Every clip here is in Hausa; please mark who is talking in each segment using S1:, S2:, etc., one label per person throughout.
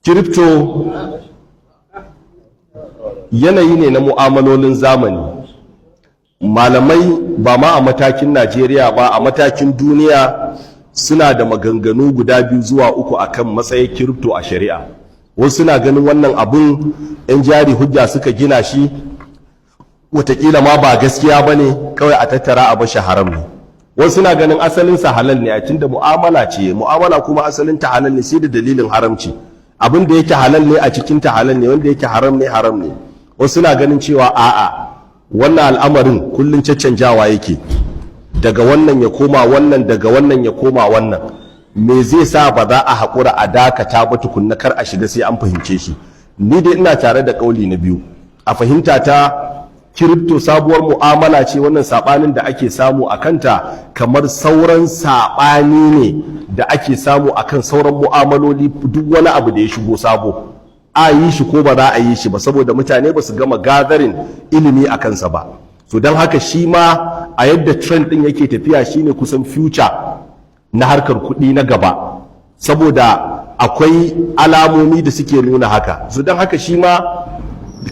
S1: Crypto yanayi ne na mu'amalolin zamani. Malamai, ba ma a matakin Najeriya ba, a matakin duniya, suna da maganganu guda biyu zuwa uku akan matsayin crypto a shari'a. Wasu suna ganin wannan abun 'yan jari hujja suka gina shi, watakila ma ba gaskiya ba ne, kawai a tattara a bashi, haram ne. Wasu suna ganin asalinsa halal ne, a tunda mu'amala ce, mu'amala kuma asalin ta halal ne sai da dalilin haramci. Abin da yake halal ne a cikin ta halal ne, wanda yake haram ne haram ne. Wasu suna ganin cewa a'a, wannan al'amarin kullun caccanjawa yake, daga wannan ya koma wannan, daga wannan ya koma wannan. Me zai sa ba za a haƙura a dakata ba tukunna, kar a shiga sai an fahimce shi? Ni dai ina tare da ƙauli na biyu. A fahimta ta, crypto sabuwar mu'amala ce. Wannan saɓanin da ake samu a kanta kamar sauran saɓani ne da ake samu akan sauran mu'amaloli. Duk wani abu da ya shigo sabo, a yi shi ko ba za a yi shi ba, saboda mutane ba su gama gathering ilimi a kansa ba. So don haka shi ma a yadda trend din yake tafiya shine kusan future na harkar kuɗi na gaba, saboda akwai alamomi da suke nuna haka. So don haka shi ma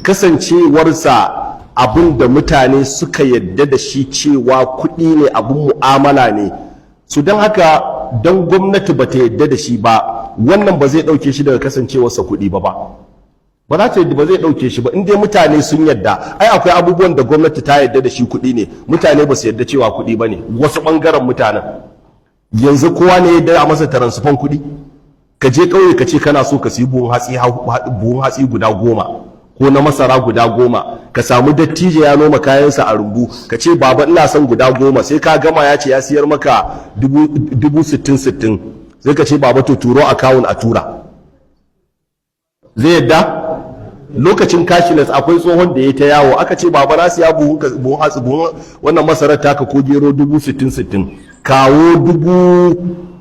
S1: kasancewarsa abin da mutane suka yadda da shi cewa kuɗi ne, abin mu'amala ne. So don haka, don gwamnati ba ta yadda da shi ba, wannan ba zai ɗauke shi daga kasancewarsa kuɗi ba. Ba za ta ba zai ɗauke shi ba in dai mutane sun yadda. Ai akwai abubuwan da gwamnati ta yadda da shi kuɗi ne, mutane ba su yadda cewa kuɗi ba ne, wasu ɓangaren mutanen. Yanzu kowa ne yadda a masa transfer kuɗi? Ka je ƙauye ka ce kana so ka siyi buhun hatsi guda 10 ko na masara guda 10, ka samu dattijo ya noma kayansa a rumbu, ka ce, "Baba, ina son guda 10." Sai ka gama ya ce ya siyar maka 60,000 60,000. Sai ka ce, "Baba, to turo account a tura." Zai yadda? Lokacin cashless akwai tsohon da ya ta yawo. Aka ce, "Baba, na siya buhun hatsi, buhun wannan masarar taka ko gero 60,000 60,000, kawo dubu,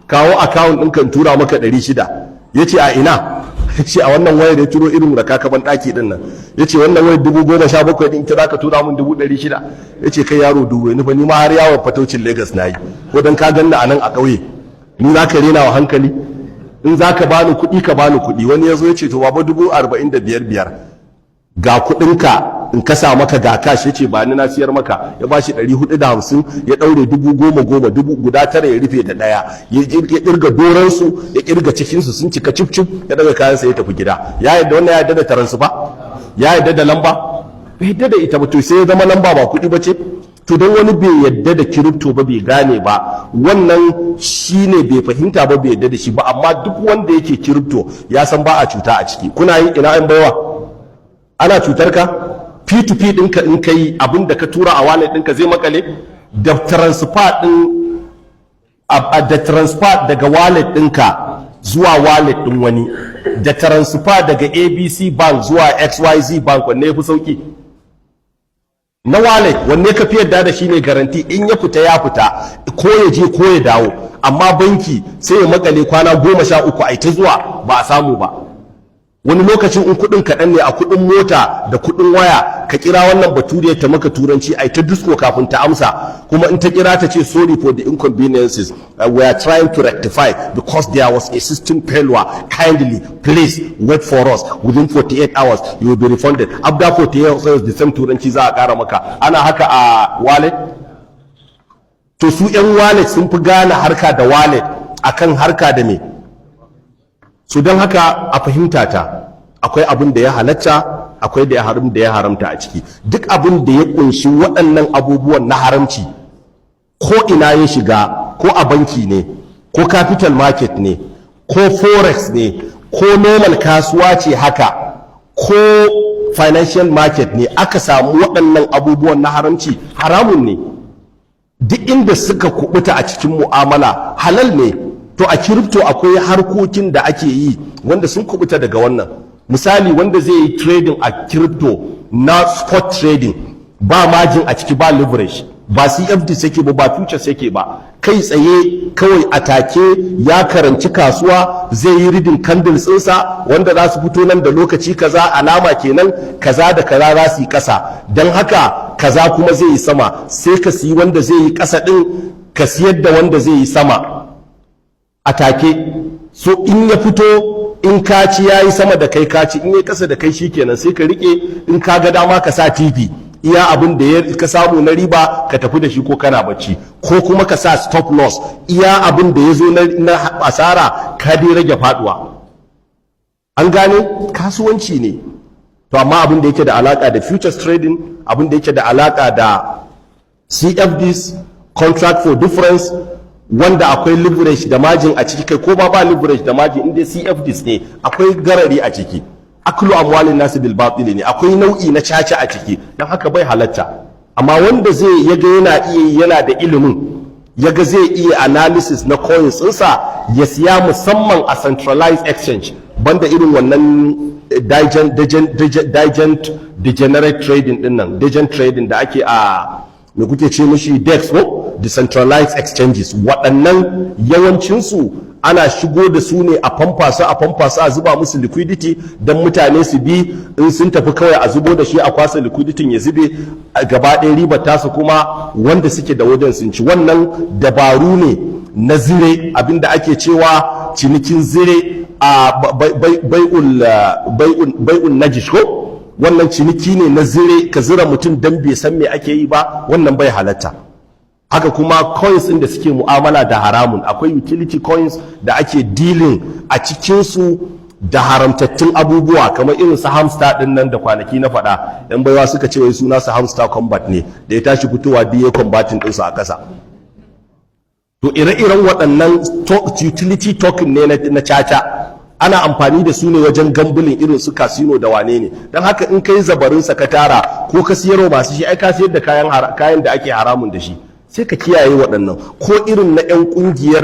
S1: kawo account ɗin kan tura maka 600." Ya ce, "A ina?" Ya ce, "A wannan wayar." Ya turo irin raka kaban ɗaki ɗin nan. Ya ce, "Wannan wayar 17,000 ɗin, ita za ka tura min 600,000?" Ya ce, "Kai yaro, dubu ni fa, ni ma har yawon fataucin Lagos na yi, ko dan ka ganna a nan a ƙauye ni za ka rena wa hankali? In za ka bani kuɗi, ka bani kuɗi." Wani ya zo ya ce, "To baba, 45,000 biyar, ga kuɗinka in kasa maka, ga cash." Ya ce, "Ba ni, na siyar maka." Ya ba shi 450, ya ɗaure 10,000 10,000, dubu guda tara, ya rufe da ɗaya, ya ƙirga doransu, ya ƙirga cikinsu, sun cika cif cif. Ya daga kayansa ya tafi gida. Ya yadda wannan? Ya yadda da transfer? Ya yadda da lamba? Bai yadda da ita ba. To sai ya zama lamba ba kuɗi ba ce? To don wani bai yadda da crypto ba, bai gane ba, wannan shine bai fahimta ba, bai yadda da shi ba. Amma duk wanda yake crypto ya san ba a cuta a ciki. Kuna yi? Ina yan baiwa? Ana cutar ka? P2P ɗinka, in kai abin da ka tura a wallet ɗinka zai makale da transfer ɗin, da transfer daga wallet ɗinka zuwa wallet ɗin wani, da transfer daga ABC Bank zuwa XYZ Bank, wanne ya fi sauki? Na wallet. Wanne ka fi yadda da shi ne guarantee? In ya fita, ya fita, ko ya je ko ya dawo. Amma banki sai ya makale kwana 13, a ta zuwa ba a samu ba. Wani lokacin in kuɗin kaɗan ne, a kuɗin mota da kuɗin waya, ka kira wannan baturiyar ta maka turanci, ai ta dusko kafin ta amsa. Kuma in ta kira ta ce, "Sorry for the inconveniences, we are trying to rectify because there was a system failure. Kindly please wait for us, within 48 hours you will be refunded." After 48 hours, the same turanci za a ƙara maka. Ana haka a wallet? To su 'yan wallet sun fi gane harka da wallet akan harka da me. So don haka a fahimta ta, akwai abin da ya halatta, akwai da ya haram da ya haramta a ciki. Duk abin da ya kunshi waɗannan abubuwan na haramci, ko ina ya shiga, ko a banki ne, ko capital market ne, ko forex ne, ko normal kasuwa ce haka, ko financial market ne, aka samu waɗannan abubuwan na haramci, haramun ne. Duk inda suka kubuta a cikin mu'amala, halal ne. To a crypto akwai harkokin da ake yi wanda sun kubuta daga wannan. Misali, wanda zai yi trading a crypto na spot trading, ba margin a ciki, ba leverage, ba CFD yake ba, ba futures yake ba, kai tsaye kawai a take ya karanci kasuwa, zai yi reading candles ɗinsa wanda za su fito nan da lokaci kaza, alama kenan kaza da kaza za su yi ƙasa, don haka kaza kuma zai yi sama. Sai ka siyi wanda zai yi ƙasa ɗin, ka siyar da wanda zai yi sama a take. So in ya fito In ka ci, yayi sama da kai, ka ci. In yi kasa da kai, shikenan, sai ka rike. In ka ga dama, ka sa TP, iya abin da ya ka samu na riba ka tafi da shi ko kana bacci, ko kuma ka sa stop loss, iya abin da ya zo na asara ka dai rage faduwa. An gane? Kasuwanci ne. To amma abin da yake da alaka da futures trading, abin da yake da alaka da CFDs, contract for difference, wanda akwai leverage da margin a ciki, kai ko ba leverage da margin, inda CFDs ne, akwai garari a ciki. أكل أموال الناس بالباطل ne, akwai nau'i na caca a ciki, don haka bai halatta. Amma wanda zai yaga yana iya, yana da ilimin, yaga zai iya analysis na coins ɗinsa, ya siya, musamman a centralized exchange, banda irin wannan degenerate trading din nan, degen trading da ake a, me kuke ce mishi, DEX ko decentralized exchanges. Waɗannan yawancinsu ana shigo da su ne a famfa su, a famfa su, a zuba musu liquidity don mutane su bi. In sun tafi, kawai a zubo da shi, a kwasa liquidity, ya zube gaba ɗaya, ribar tasu kuma wanda suke da wajen sun ci. Wannan dabaru ne na zire, abinda ake cewa cinikin zire, a بيع النجش ko. Wannan ciniki ne na zire, ka zira mutum dan bai san me ake yi ba. Wannan bai halatta. Haka kuma coins ɗin da suke mu'amala da haramun, akwai utility coins da ake dealing a cikinsu da haramtattun abubuwa, kamar irin su Hamster ɗin nan da kwanaki na faɗa. Yan baiwa suka ce wai suna su Hamster Combat ne, da ya tashi fitowa biye combating ɗinsu a ƙasa. To ire-iren waɗannan utility token ne na caca, ana amfani da su ne wajen gambling, irin su casino da wane ne. Don haka in kai zabarinsa ka tara ko ka siyarwa masu shi, ai ka siyar da kayan da ake haramun da shi. Sai ka kiyaye waɗannan, ko irin na 'yan ƙungiyar